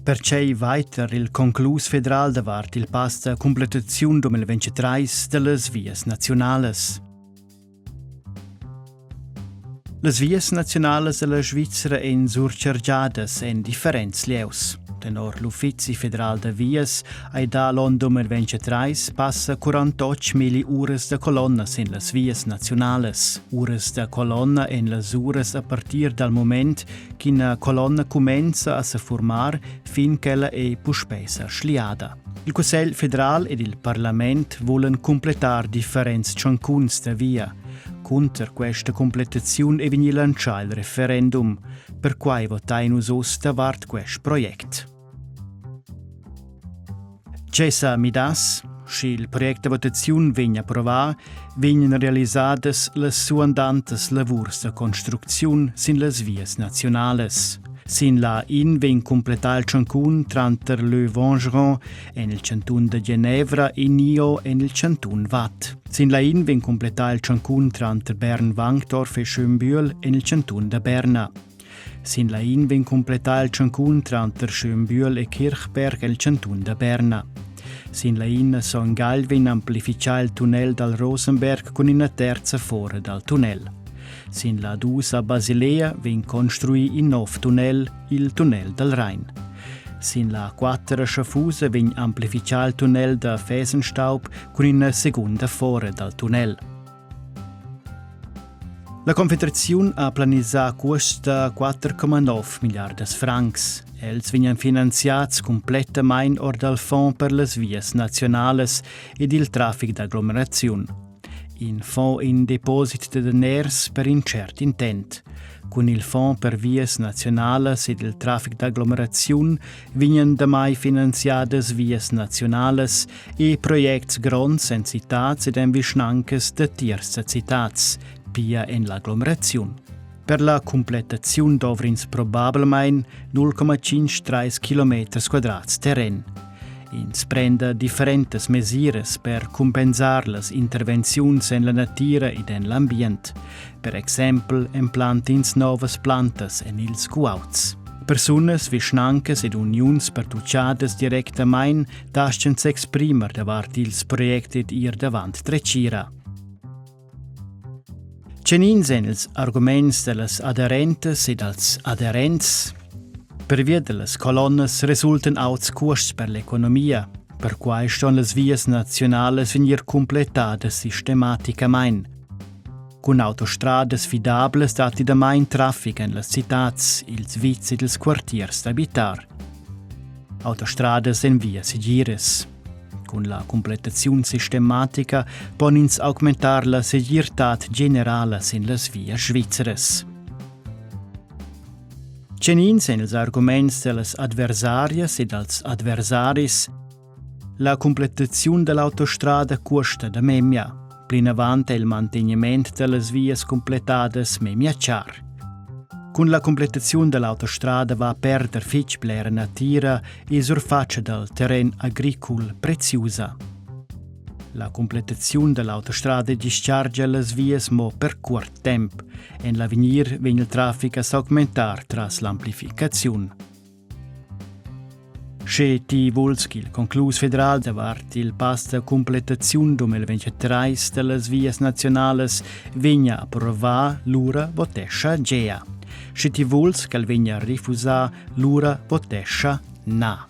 Pertgei weiter il conclus federal davart il pass da cumpletaziun 2023 dallas vias naziunalas. Las vias naziunalas dalla Svizra ein surchargiadas en differents lieus. Tenor l'Uffizi federal da vias hai dà l'onn 2023 passa 48 uras da colonna sin las vias naziunalas. Uras da colonna en las uras a partir dal mument ch'ina colonna cumenza a sa furmar fin ch'ella è puspè sa schliada. Il Cussegl federal ed il parlament vulan cumplettar differents tschancuns da via. Cunter questa cumplettaziun è vegnì lantschà il referendum. Perquai votain nus uss davart quest project. Tge sa midass, sch'il project da votaziun vegn approvà, vegnan realisadas las suandantas lavurs da construcziun sin las vias naziunalas. Sin la In vegn cumpletà il tschancun tranter Le Vengeron en il chantun da Genevra e Nio en il chantun Watt. Sin la In vegn cumpletà il tschancun tranter Bern-Wankdorf e Schönbühl en il chantun da Berna. Sin la In vegn cumpletà il tschancun tranter Schönbühl e Kirchberg el chantun da Berna. Sin la In a Son Gagl vegn amplifichà il tunnel dal Rosenberg cun ina terza fora dal tunnel. Sin la Dus a Basilea vegn construì in nov tunnel, il tunnel dal Rain. Sin la 4 a Schaffusa vegn amplifichà il tunnel da Fesenstaub cun ina segunda fora dal tunnel. La Confederaziun ha planisà cuosts da 4,9 milliardas francs. Els vegnan finanziads cumplettamain or dal Fonds per las vias naziunalas ed il traffic d'aglomeraziun. In fonds in deposit da daners per in cert intent. Cun il Fonds per vias naziunalas ed il traffic d'aglomeraziun vegnan damai finanziadas vias naziunalas e projects gronds en citads ed en vischnancas datiers da citads, pia en l'aglomeraziun. Per la cumplettaziun dovr'ins probablamain 0,53 km quadrats terren. Ins prenda differentas mesiras per cumpensar las intervenziuns en la natira ed en l'ambient. Per exempel emplant'ins novas plantas en ils guauds. Persunas, vischnancas ed uniuns pertuchadas directamain dastgan s'exprimer davart ils projects ed ir davant dretgira. Tgenins èn ils arguments da las aderentas e dals aderents? Pervia da las colonnas resultan auts cuosts per l'economia. Perquai ston las vias naziunalas vegnir cumplettadas sistematicamain. Cun autostradas fidablas datti damain traffic en las citads, ils vitgs ed ils quartiers d'abitar. Autostradas en vias segiras. Cun la cumplettaziun sistematica pon ins augmentar la segirtad generala sin las vias svizras. Tgenins èn ils arguments da las adversarias e dals adversaris? La cumplettaziun dall'autostrada cuosta da memia. Plinavant è il mantegniment dallas vias cumpletadas memia char. Cun la cumplettaziun dall'autostrada va a perder fitg blera natira e surfatscha dal terren agricul preziusa. La cumplettaziun dall'autostrada dischargia las vias mo per cuort temp. En l'avegnir vegn il traffic a s'augmentar tras l'amplificaziun. Sche ti vuls ch'il conclus federal davart il pass da cumplettaziun 2023 dallas vias naziunalas vegna approvà, lura votescha gea. Sche ti vuls ch'el vegna refusà, lura votescha na.